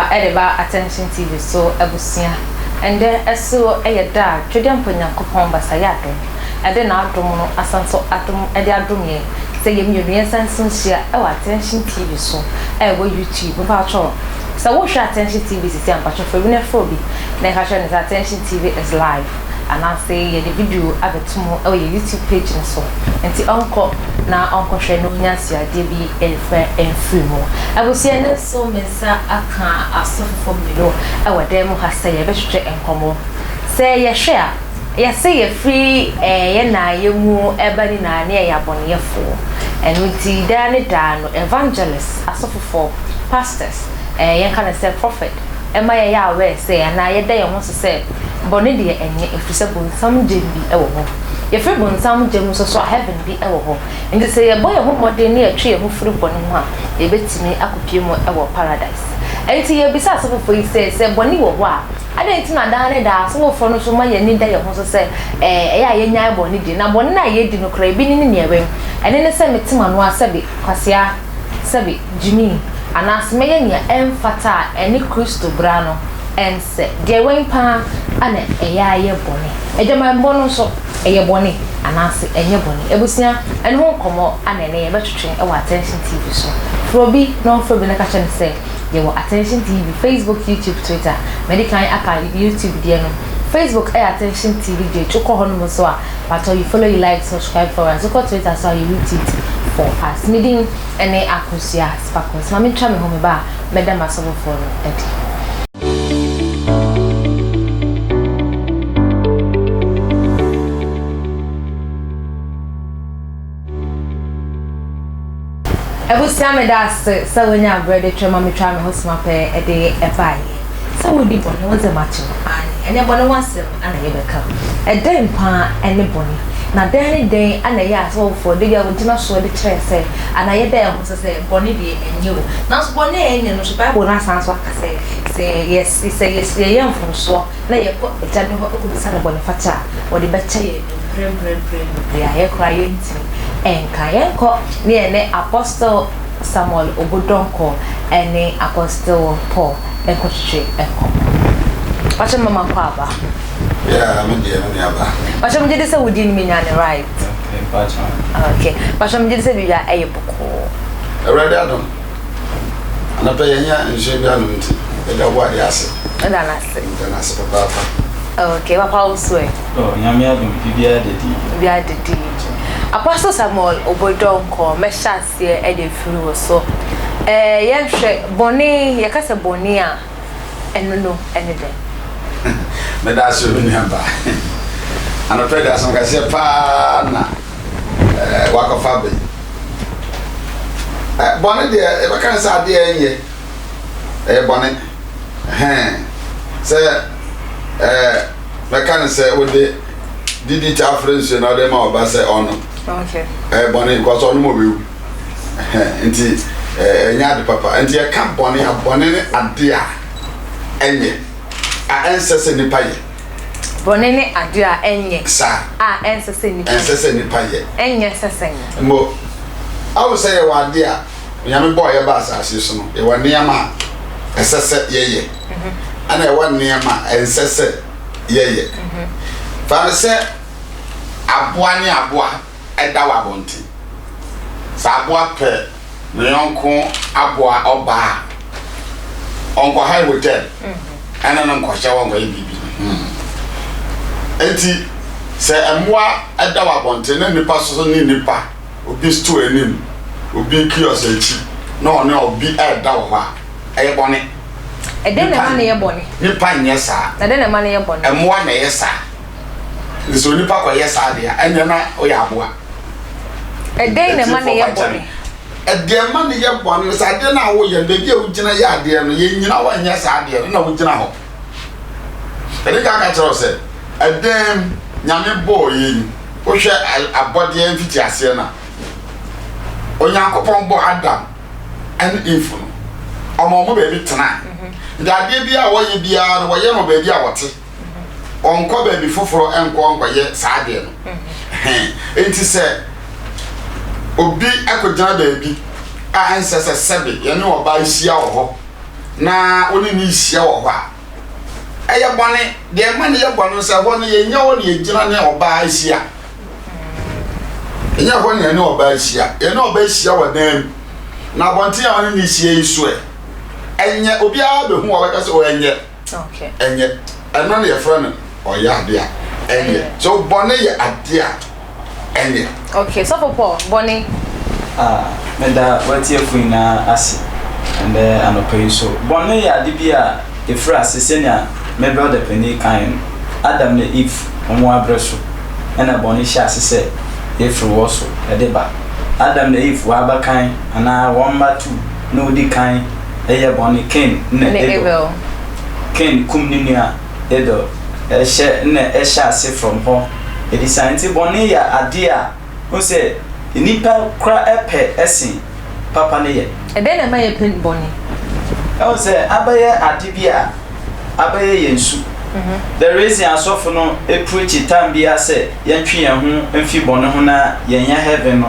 akwaaba de ba Attention TV so abusua. Ɛndɛ ɛso yɛ da a Twedeɛmpa Nyankopɔn Basayɛ adom ɛde n'adom no asan so adom de adom yɛn sɛ yɛn mmienu yɛnsan nso nhyia wɔ Attention TV so ɛwɔ YouTube. Mpakyɛw sɛ wohwɛ Attention TV sisi a mpakyɛw fa bi na frɛ obi na ɛka kyerɛ no sɛ Attention TV is live anaasɛ yɛde video abɛto mu wɔ yɛn YouTube page no so nti ɔnkɔ na ɔnkɔhwɛ na ɔnya asuadeɛ bi mfa mfiri mu. Abusua ɛnnɛ nso me nsa aka asɔfofoɔ mmienu wɔ dan mu ha sɛ yɛbɛtwetwe nkɔmmɔ. Sɛ yɛhwɛ a, yɛse yɛfiri yɛn na yɛ mu ba nyinaa ne yɛyɛ abɔneyɛfoɔ. Ɛno nti daa ne daa no evangelist, asɔfofoɔ, pastors, yɛnka no sɛ prophet, ɛma yɛyɛ aware sɛ anaa yɛda yɛn ho so sɛ bɔne deɛ ɛnyɛ ɛfiri sɛ bonsam gyem bi wɔ hɔ. Yɛfiri bonsam gyem nso so a heaven bi wɔ hɔ. Nti sɛ yɛbɔ yɛn ho mmɔden na yɛtwe yɛn ho firi bɔne ho a, yɛbɛtumi akɔpue mu wɔ paradise. Ɛnti yɛbisa asɔfofoɔ yi sɛ, sɛ bɔne wɔ hɔ a, adɛn nti na daa ne daa asɔfofoɔ no nso ma yɛn ani da yɛn ho so sɛ ɛyɛ a yɛnnyae bɔne di? Na bɔne no a yɛdi no koraa, ebi ne ne nea ɛwɛn? Ɛne ne sɛ mete m'ano a sɛbe kwasea, sɛbe gyimii, anaase mɛyɛ nea ɛmfata a ɛne Kristo bra no ɛnsɛ. Deɛ wɛn paa na ɛyɛ a yɛ bɔne? Adwamammɔ no nso, ɛyɛ bɔne anaase ɛnyɛ bɔne? Abusua, ɛno ho nkɔmmɔ na ɛnnɛ yɛbɛtwetwe wɔ Attention TV so. Frɛ obi na ɔmfrɛ obi na ka kyerɛ no sɛ yɛwɔ Attention TV, Facebook, YouTube, Twitter. Madi kan aka YouTube deɛ no. Facebook yɛ Attention TV GH. Wokɔ hɔnom nso a, pakyɛw you follow, you like, subscribe for us. Wokɔ Twitter nso a, you retweet for us. Me din ne Akosua Sparkles. Ma mentwa me ho meba a, mɛda m'asɔfofoɔ no adi. Abusua meda ase sɛ wonya aberɛ de twɛ ma metwaa me ho soma pɛɛ de baeɛ. Sɛ wodi bɔne wo dze makye no aane ɛnɛ bɔne ho asɛm na yɛbɛka. Ɛdɛn paa ne bɔne? Na dɛn ne dɛn na ɛyɛ asɔfofoɔ da bi a wɔgyina soɔ de kyerɛ sɛ anaa yɛda yɛn ho so sɛ bɔne deɛ ɛnyɛ o. Nanso bɔne a ɛnyɛ no nso Bible no asan nso aka sɛ sɛ yɛ sɛ yɛyɛ mfomsoɔ na yɛkɔ Agya no hɔ kɔbisa no bɔnefakyɛ a, ɔde bɛkyɛ yɛn mprɛmprɛmprɛn bebree a yɛn koraa yɛntumi nka. Yɛnkɔ ne yɛne Apostle Samuel Obodonkor ne Apostle Paul nkɔtwetwe nkɔmmɔ. Pakyɛ mama kɔ aba. Yeah, me deɛ me nua ba. Pakyɛ megye di sɛ wo din no menya no right. Okay, mpakyɛ. Okay, pakyɛ megye di sɛ biribiara ɛyɛ bɔkɔɔ. Awurade adom. Anɔpa yi yɛanya nsuo bi anom nti, yɛda Ɔbɔadeɛ ase. Yɛda no ase. Yɛda no ase papaapa. Okay, papa wo so ɛ? Oh, Nyame adom, biribiara da di. Biribiara da di. Apostle Samuel Obodonko, mɛhyɛ aseɛ de afiri wo so. Eh, yɛnhwɛ, bɔne, yɛka sɛ bɔne a, ɛno no ɛne dɛn? Meda ase o, me nua ba. Anɔpa yi de asɛm kɛseɛ paa na eh, wakɔfa bɛ yi. Eh, bɔne deɛ yɛbɛka no sɛ adeɛ a ɛnyɛ ɛyɛ bɔne hɛn sɛ eh, mɛka no sɛ wode didi ta afrɛ nsuo na wode ma ɔba sɛ ɔno ɛyɛ bɔne because ɔnom ɔbɛwu nti ɛnyɛ ade papa nti yɛka bɔne a bɔne ne ade a ɛnyɛ a ɛnsɛ sɛ nipa yɛ Bɔne ne ade a ɛnyɛ. Saa. A ɛnsɛ sɛ nipa yɛ. Ɛnsɛ sɛ nipa yɛ. Ɛnyɛ sɛ sɛ nyɛ. Mbo, awo sɛ yɛwɔ ade a Onyame bɔɔ yɛ baa asase so no, yɛwɔ nneɛma a ɛsɛ sɛ yɛyɛ, ɛna yɛwɔ nneɛma a ɛnsɛ sɛ yɛyɛ. Fa no sɛ aboa ne aboa da wɔ abɔnten. Sɛ aboa pɛ ne yɔnko aboa ɔbaa a, ɔnkɔhae hotel ɛne no nkɔhyɛ hɔ nkɔyɛ biribi. Enti sɛ mmoa da wɔ abɔnten na nnipa nso ne nnipa, obi store anim, obi kiosk akyi na ɔne obi ɛda wɔ hɔ a, ɛyɛ bɔne. Ɛdɛn na ɛma no yɛ bɔne? Nnipa nyɛ saa. Na dɛn na ɛma no yɛ bɔne? Mmoa na ɛyɛ saa. Nti sɛ onipa kɔyɛ saa deɛ a, ɛnneɛ na ɔyɛ aboa. Ɛdɛn na ɛma no yɛ bɔne? Ɛdeɛ ɛma no yɛ bɔne no sɛ adeɛ no a woyɛ no, baabi a wogyina yɛ adeɛ no, yɛnnyina hɔ nyɛ saa adeɛ no na wogyina hɔ. Ɛde ka ka kyerɛ wo sɛ, ɛdɛn Nyame bɔɔ yɛn, wohwɛ abɔdeɛ mfitiaseɛ no a, Onyankopɔn bɔɔ Adam ne Eve no, ɔma wɔn baabi tenae. Nti adeɛ biara a wɔyɛ biara no, wɔyɛ no baabi a wɔte. ɔnkɔ baabi foforɔ nkɔ nkɔyɛ saa adeɛ no nti sɛ obi akɔgyina baabi a ɛnsɛ sɛ sɛbe yɛne ɔbaa hyia wɔ hɔ. na wo ne no rehyia wɔ hɔ a, ɛyɛ bɔne. Deɛ ɛma no yɛ bɔne no sɛ ɛhɔ no yɛnyɛ hɔ na yɛgyina ne ɔbaa hyia. Ɛnyɛ hɔ na yɛne ɔbaa hyia. Yɛne ɔbaa hyia wɔ dan mu. Na abɔnten a ɔne ne hyia yi so ɛ, ɛnyɛ obiara bɛhu ɔbɛka sɛ ɔnyɛ. Ɛnyɛ. Ɛno na yɛfrɛ no ɔyɛ adeɛ a ɛnyɛ. So bɔne yɛ adeɛ a ɛnyɛ. Okay, Sɔfo Paul, bɔne. Ah, meda w'atiefo nyinaa ase ɛndɛ anɔpa yi so. Bɔne yɛ ade bi a ɛfiri ase sɛnea me brɔda panin kaeɛ no, Adam ne Eve wɔn abrɛ so ɛna bɔne hyɛɛ ase sɛ ɛfiri wɔ so ɛde ba. Adam ne Eve wɔn abakan anaa wɔn mma tu na wɔdi kan yɛ bɔne, Cain ne Abel. Cain kum ne nua Abel, ɛhyɛ na ɛhyɛ ase from hɔ ɛdi saa. Nti bɔne yɛ adeɛ a wohu sɛ nnipa kora pɛ sen papa no yɛ. Ɛdɛn na ɛma yɛpɛ bɔne? Ɛhu sɛ abɛyɛ ade bi a abɛyɛ yɛn su. The reason asɔfo no preach time biara sɛ yɛntwe yɛn ho mfi bɔne ho na yɛnyɛ heaven no,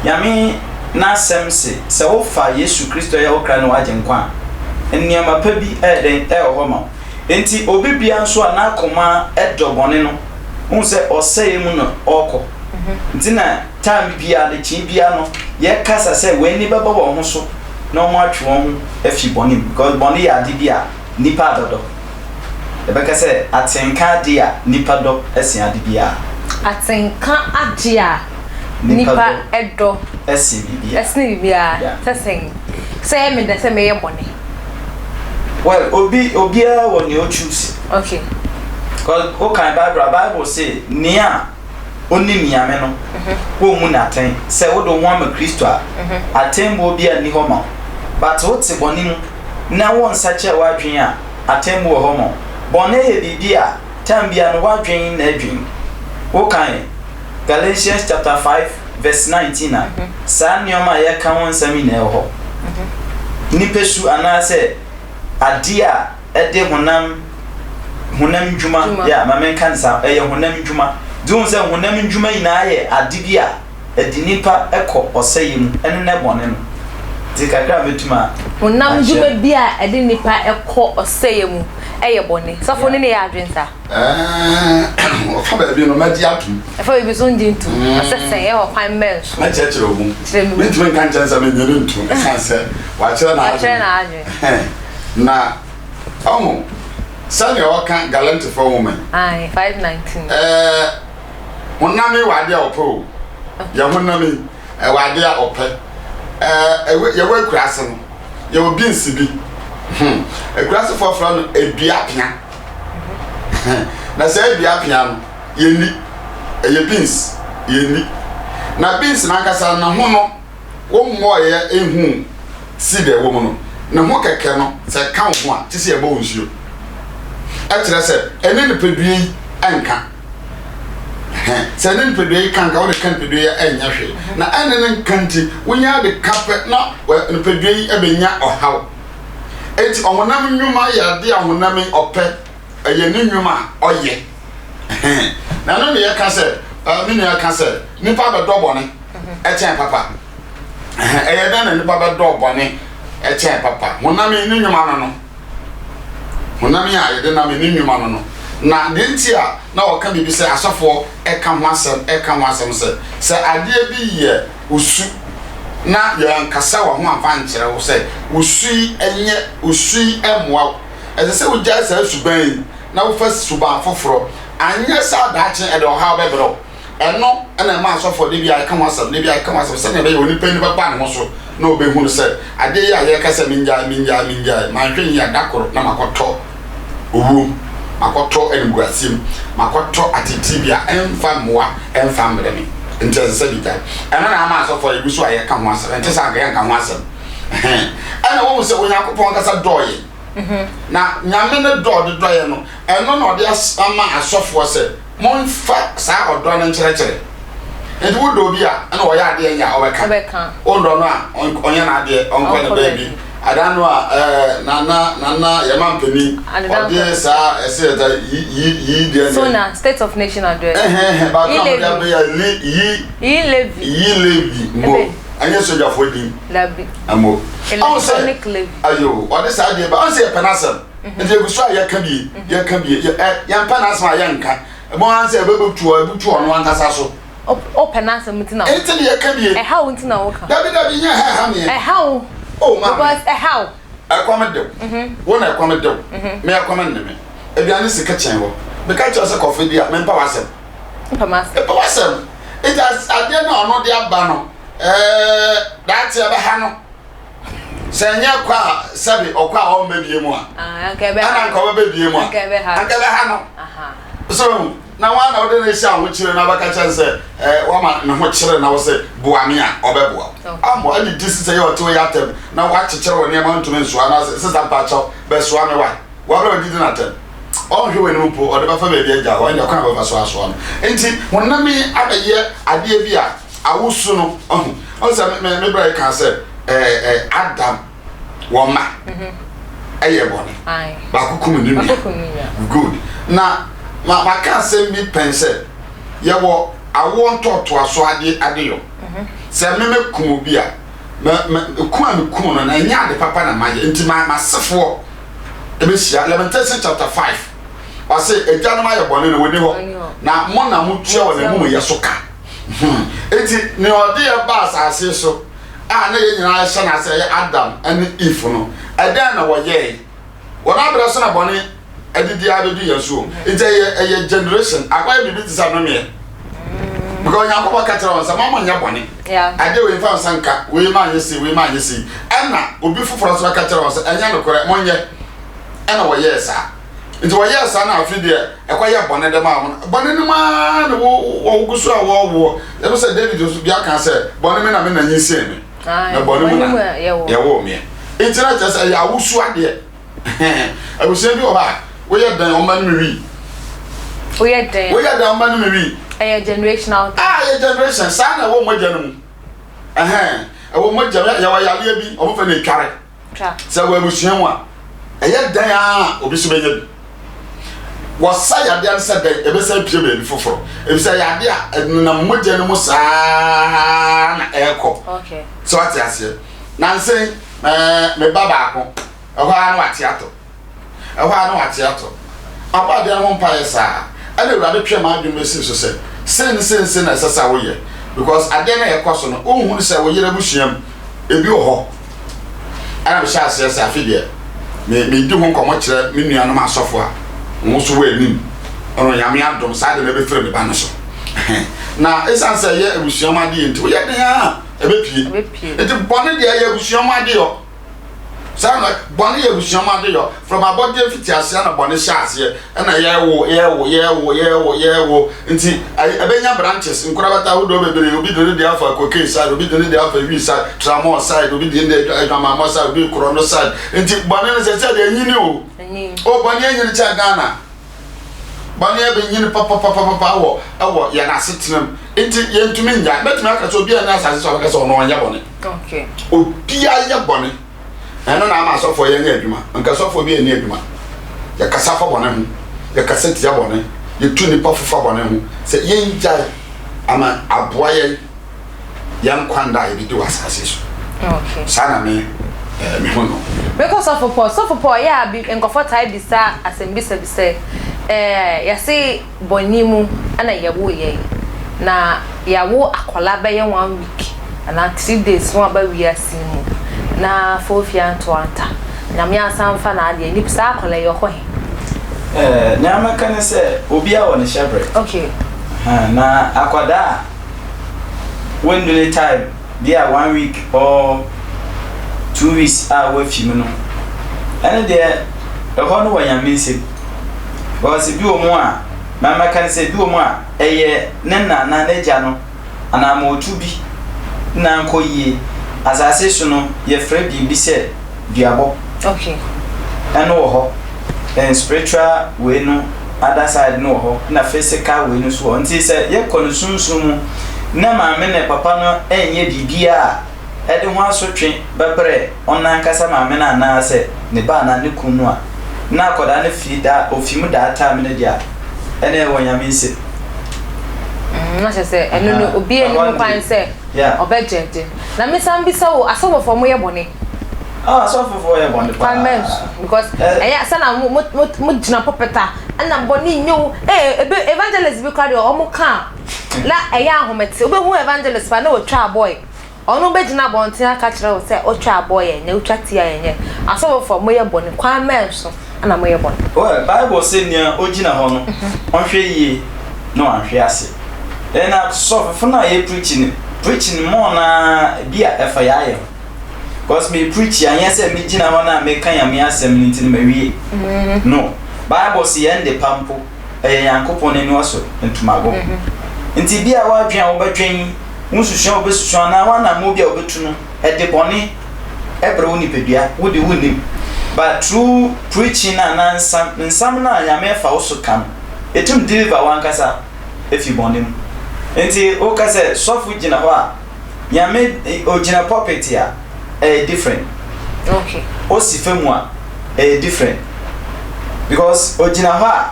Nyame N'asɛm se sɛ wofa Yesu Kristo yɛ wo kra ne w'agyenkwa a, nneɛma pa bi ɛyɛ dɛn ɛwɔ hɔ ma wo. Enti obi biara nso a n'akoma dɔ bɔne no, wohu sɛ ɔsɛeɛ mu na ɔrekɔ. Nti na time biara, adekyee biara no, yɛkasa sɛ wɔn ani bɛba wɔn ho so na wɔatwe wɔn ho afi bɔne mu because bɔne yɛ ade bi a nnipa adɔdɔ. Yɛbɛka sɛ atenka ade a nnipa dɔ sen ade biara. Atenka ade a nnipa dɔ sen biribiara. Sen biribiara. Yeah. Sɛ sɛn? Sɛ ɛyɛ me dɛ sɛ mɛyɛ bɔne. Well, obi obiara wɔ nea ɔchoose. Okay. Because wokan Bible a, Bible se nea onim Nyame no, wommu no atɛn. Sɛ wode wo ho ama Kristo a, atɛnbuo biara nni hɔ ma wo. But wote bɔne mu na wonsakyera w'adwene a, atɛnbu wɔ hɔ ma wo. Bɔne yɛ biribi a time biara no w'adwene na ɛdwen. Wokan Galatians chapter 5 verse 19 a, saa nneɛma a yɛka ho nsɛm yi na ɛwɔ hɔ. Nipasu anaasɛ adeɛ a ɛde honam honam ndwuma yɛ a ma menka no saa ɛyɛ honam ndwuma nti wohu sɛ honam ndwuma nyinaa yɛ ade bi a ɛde nipa kɔ ɔsɛeɛ mu ɛno ne bɔne no nti kakra a mɛtumi a Honam ndwuma bi a ɛde nipa kɔ ɔsɛeɛ mu yɛ bɔne. Sɔfo ne ne yɛ adwene saa? Ɔfa baabi no mɛgye atom. Ɛfa baabi nso ngye ntom. Ɔsɛ sɛn ɛwɔ kwan bɛn so? Mɛkyerɛkyerɛ wo mu. Kyerɛ me mu. Mentumi nka nkyɛn sɛ mennye no ntom ɛsiane sɛ wakyerɛ n'adwene. Wakyerɛ n'adwene. Na ɔho sɛnea ɔka Galantefoɔ nwoma yi. Ae, 5:19. Ɛɛ, honam yi wɔ adeɛ a ɔpɛ o. Yɛn honam yi, ɛwɔ adeɛ a ɔpɛ. Ɛɛ, yɛwɔ akuraase no, yɛwɔ beans bi. Hmm, akuraasefoɔ frɛ no adua pea. Na saa adua pea no, yɛnni. Ɛyɛ beans, yɛnni. Na beans no ankasa ne ho no, Wommɔeɛ nhuu seed a ɛwɔ mu no, ne ho kɛkɛ no, sɛ ɛka wo ho a, te sɛ yɛbɔ wo nsuo. Ɛkyerɛ sɛ ɛne nipadua yi nka. Sɛ ɛne nipadua yi ka nka, wode ka nipadua yi a ɛnyɛ hwee. Na ɛne no nka nti, wonya de ka pɛ na nipadua yi bɛnya ɔhaw. Enti ɔhonam nnwuma yɛ adeɛ a ɔhonam yi ɔpɛ, ɛyɛ ne nnwuma a ɔyɛ. Na ɛno ne yɛka sɛ, me nua ka sɛ, nipa bɛdɔ bɔne. kyɛn papa. Ɛyɛ dɛn na nnipa bɛdɔ bɔne kyɛn papa? Honam yi ne nnwuma no no. Honam yi a yɛde nam yi ne nnwuma no no. Na deɛ nti a na wɔka biribi sɛ asɔfoɔ ɛka ho asɛm ɛka ho asɛm sɛ sɛ adeɛ bi yɛ osu na yɛankasa wɔ ho amfa ankyerɛ wo sɛ osu yi ɛnyɛ osu yi ɛmmoa wo. Ɛsɛ sɛ wogyae saa suban yi na wofa suban foforɔ. Anyɛ saa daakye ɛde ɔhaw bɛbrɛ wo. Ɛno na ɛma asɔfoɔ da biara ka ho asɛm, da biara ka ho asɛm, sɛdeɛ ɛbɛyɛ onipa ani bɛba ne ho so na ɔbɛhunu sɛ adeɛ yi a yɛreka sɛ mengyae, mengyae, mengyae, manhwɛ yie a da koro na makɔtɔ owuo mu, makɔtɔ animguaseɛ mu, makɔtɔ ateetee bi a ɛmfa mmoa ɛmfa mmrɛ me, nti ɛsɛ sɛ megyae. Ɛno na ama asɔfoɔ a yɛgu so a yɛka ho asɛm, ɛnte saa anka yɛnka ho asɛm. Ɛhɛn. Ɛna wɔhu sɛ Onyankopɔn ankasa dɔɔ yɛn. Na Nyame no dɔ a ɔde dɔ yɛn no, ɛno na ɔde ama asɔfoɔ sɛ Momfa saa ɔdɔ no nkyerɛkyerɛ. Enti wodɔ obi a, ɛna ɔyɛ adeɛ nyɛ a, ɔbɛka. Wondɔ no a, ɔnyɛ n'adeɛ, ɔnkɔ ne baabi. Ada no a, ɛɛ, nana, nana, yɛ mampanin, ɔde saa ɛsɛ yɛ ta yi, yi, yi deɛ. Sona, State of Nation address. Ɛhɛn, ɛhɛn, baako a wɔde abɛyɛ li, yi. Yi levy. Yi levy, mo. Ɛnyɛ sogyafoɔ din. Dabi. Amo. Ɔn sɛ, Electronic levy. Ayo, ɔde saa adeɛ ba. Ɔn sɛ yɛpɛ n'asɛm. Nti yɛgu so a yɛka bie, yɛka bie. Yɛ, ɛ, yɛmpɛ n'asɛm a yɛnka. Ɛbɔ ara sɛ ɛbɛbutu ɔ, ɛbutu ɔno ankasa so. Wopɛ n'asɛm nti na. Nti na yɛka bie. Ɛha wo nti na woka. Dabi, dabi, nyɛ ɛha ɛha meɛ. Ɛha wo. Oh, maame. Because ɛha wo. Ɛkɔm de wo. Wo na ɛkɔm de wo. Me ɛkɔm nne me. Aduane si kitchen hɔ. Meka kyerɛ wo sɛ kɔfe di a, mempɛ w'asɛm. Wopɛ m'asɛm. Mepɛ w'asɛm. Nti adeɛ no a ɔno de aba no, ɛɛ, daakye ɛbɛha no. Sɛ ɛnyɛ kɔ a sɛbe ɔkɔ a ɔmma bie mu a, ɛna nka ɔbɛba bie mu a, anka ɛbɛha no. So na wɔn na wɔde ne hyɛ ahokyere na bɛka kyɛn sɛ ɛɛ wama ne ho kyerɛ na wɔsɛ boa me a ɔbɛboa wo. Amɔ ɛne di sisɛ yɛ ɔte yɛ atɛm na wakyekyere wɔ nneɛma ntumi nsoa na sɛ sisa mpakyɛw bɛsoa me wa. Wabere ɔdidi na atɛm. Ɔnhwɛ w'anim mpo ɔde bɛfa baabi agya hɔ ɛnyɛ kwan a bɛfa so asoa no. Nti honam yi abɛyɛ adeɛ bi a awosu no ɔho. Ɔn sɛ me me bra yi kaa sɛ ɛɛ ɛɛ Adam wɔn mma ɛyɛ bɔne. Baako kum ne nua. Good. Na ma maka asɛm bi pɛn sɛ yɛwɔ awoɔ ntoatoaso ade adeyɔ. Sɛ me me kum obi a mɛ mɛ kum a me kum no na ɛnyɛ ade papa na mayɛ nti ma m'asefoɔ ɛbɛhyia. Lamentation chapter 5 ɔse agyanom ayɛ bɔne na wɔni hɔ na mo na motua wɔn amumuyɛ so ka. Enti nea ɔde yɛn baa asase so a na yɛn nyinaa hyɛ n'ase ɛyɛ Adam ne Eve no, ɛdɛn na wɔyɛe? Wɔn abrɛ so na bɔne adidi abedu yɛn so. Nti ɛyɛ ɛyɛ generation akɔyɛ biribi te sɛ nomeɛ. Because Onyankopɔn ka kyerɛ wɔn sɛ mo nyɛ bɔne. Adeɛ wei mfa nsa nka, wei ma anyɛ sei, wei ma anyɛ sei. Ɛna obi foforɔ nso bɛka kyerɛ wɔn sɛ ɛnyɛ nokorɛ, monyɛ. Ɛna wɔyɛɛ saa. Nti wɔyɛɛ saa na afei deɛ ɛkɔyɛ bɔne de maa wɔn. Bɔne no mu ara na wɔgu so a wɔrewoɔ. Ɛno sɛ David nso bia ka sɛ bɔne me na me na nyinsɛn me. Na bɔne mu na yɛwoo meɛ. Nti na kyerɛ sɛ ɛyɛ awosu adeɛ. Abusua bi wɔ hɔ a woyɛ dɛn wɔn ba no me wii. Woyɛ dɛn? Woyɛ dɛn wɔn ba no me wii. Ɛyɛ generational thing. Ah, ɛyɛ generation. Saa na ɛwɔ mogya no mu. Ɛhɛn, ɛwɔ mogya mu. Yɛwɔ yareɛ bi, wɔn fɛ no etware. Sɛ wɔ abusua mu a, ɛyɛ dɛn ara a obi nso bɛnya bi. Wɔsa yadeɛ no sɛ dɛn, ɛbɛsan apue baabi foforɔ. Efisɛ ɛyɛ adeɛ a ɛnenam mogya no mu saa na ɛrekɔ. So wate aseɛ? Nansa yi, ɛɛ, me ba baako, ɛhɔ ara na wate atɔ. Ɛhɔ ara na wate atɔ. Mabɔ adeɛ no ho mpaeɛ saa. Ɛna Awurade twee m'adwene bɛsii so sɛ, sei ne sei ne sei na ɛsɛ sɛ woyɛ. Because adeɛ no a ɛkɔ so no, wonhunu sɛ wo yere abusua mu, ebi wɔ hɔ. Ɛna mehyɛ aseɛ sɛ afe deɛ, me medi ho nkɔmmɔ kyerɛ me nuanom asɔfo a wɔn nso wɔ anim. Ɛna Onyame adom, saa ade no ɛbɛfiri me ba no so. Na ɛsiane sɛ ɛyɛ abusua mu adeɛ nti, woyɛ den ara a, ɛbɛpue. Nti bɔne deɛ ɛyɛ abusua mu adeyɔ. Saa na bɔne yɛ abusua mu adeyɔ. From abɔdeɛ mfitiaseɛ na bɔne hyɛ aseɛ ɛna yɛwo yɛwo yɛwo yɛwo yɛwo nti ɛbɛnya branches nkorabata ahodoɔ bebree obi de ne deɛ afa cocaine side obi de ne deɛ afa wii side tramol side obi de ne deɛ adwamammɔ side obi korɔno side nti bɔne no sɛ sɛ deɛ anyini o o bɔne anyini kyɛ Ghana. Bɔne abɛnyini papapapapa wɔ wɔ yɛn asetena mu nti yɛntumi nnyae. Mɛtumi aka sɛ obiara nni asase so a ɔbɛka sɛ ɔno ɔnyɛ bɔne. Obiara yɛ bɔne. Na ɛno na ama asɔfoɔ yɛnyɛ adwuma. Nka sɔfoɔ bi nni adwuma. Yɛkasa fa bɔne ho, yɛkasa tia bɔne, yɛtu nnipa fo fa bɔne ho sɛ yɛngyae ama aboa yɛn. yɛn nkwa nna a yɛbɛdi wɔ asase so. Okay. Saa na me eh, mehu no. Mekɔ Sɔfo Paul. Sɔfo Paul, yɛ a bi nkurɔfoɔ taa bisa asɛmbisa bi sɛ, eh, yɛse bɔne mu na yɛwoo yɛn, na yɛawo akwadaa bɛyɛ one week anaa 3 days na waba wiase yi mu, na foofia nto anta, Nyame asan mfa n'adeɛ, nip saa akwadaa yi ɔkɔ he? Eh, nea mɛka ne sɛ obiara wɔ ne hyɛbrɛ. Okay. Na akwadaa a wondu ne time bi a one week or 2 weeks a wafi mu no, ɛno deɛ ɛhɔ no wɔ Nyame nsam. Because bi wɔ mu a, ma mɛka ne sɛ bi wɔ mu a ɛyɛ ne na anaa n'agya no anaa ma otu bi na nkɔ yie. Asase so no yɛfrɛ biribi sɛ duabɔ. Ɛno wɔ hɔ. And spiritual wei no other side no wɔ hɔ na physical wei no nso wɔ hɔ. Nti sɛ yɛkɔ no sunsum mu na maame ne papa no nyɛ biribiara a ɛde ho asotwe bɛbrɛ ɔno ankasa maame no anaasɛ ne ba anaa ne kunu no a, na akwadaa no firi da ofi mu that time no deɛ a, ɛna ɛwɔ Nyame nsam. Na kyerɛ sɛ ɛno no obi anim kwan sɛ ɔbɛgyɛgye. Na mesan bisa wo, asɔfofoɔ mo yɛ bɔne? Ah, asɔfofoɔ yɛ bɔne paa. Kwan bɛn so? Because ɛyɛ sɛ na mo gyina pulpit a, ɛna bɔne nyɛ wo. Ebe evangelist bi koraa deɛ, ɔmo ka na ɛyɛ ahomete. Wobɛhu evangelist pa na wɔtwa abɔe, ɔno bɛgyina abɔnten aka kyerɛ wo sɛ wotwa abɔe yɛ nyɛ, wotwa tia yɛ nyɛ. Asɔfofoɔ mo yɛ bɔne, kwan bɛn so ɛna mo yɛ bɔne? Well, Bible sɛ nea ogyina hɔ no, ɔnhwɛ yie na wanhwɛ ase. Ɛna sɔfofo no a yɛ preaching no, preaching mɔ naa bi a ɛfa yɛ ayɛ ho, because me preach, anyɛ sɛ megyina hɔ na meka Nyame asɛm no nti no mawie no. Bible sɛ yɛn de pa mpo ɛyɛ Nyankopɔn n'aniwa so ntomago. Nti bi a woadwen a wobɛdwen wo, nsusua a wobɛsusua anaa woanammɔ bi a wobɛtu no, ɛde bɔne ɛbrɛ wo nipadua, wode wonnim. But through preaching anaa nsam nsam no a Nyame ɛfa wo so ka no, ɛtum deliver wankasa ɛfi bɔne mu. Nti woka sɛ sɔfo gyina hɔ a, Nyame ogyina pulpit a, ɛyɛ different. Osi fam a, ɛyɛ different, because ogyina hɔ a,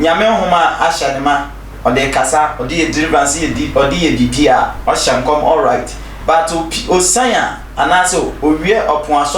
Nyame nhoma ahyɛ ne ma, ɔde kasa, ɔde yɛ deliverance, yɛ di, ɔde yɛ biribi a ɔhyɛ nkɔm, alright, but opi osan a anaasɛ owie ɔpon asɔ.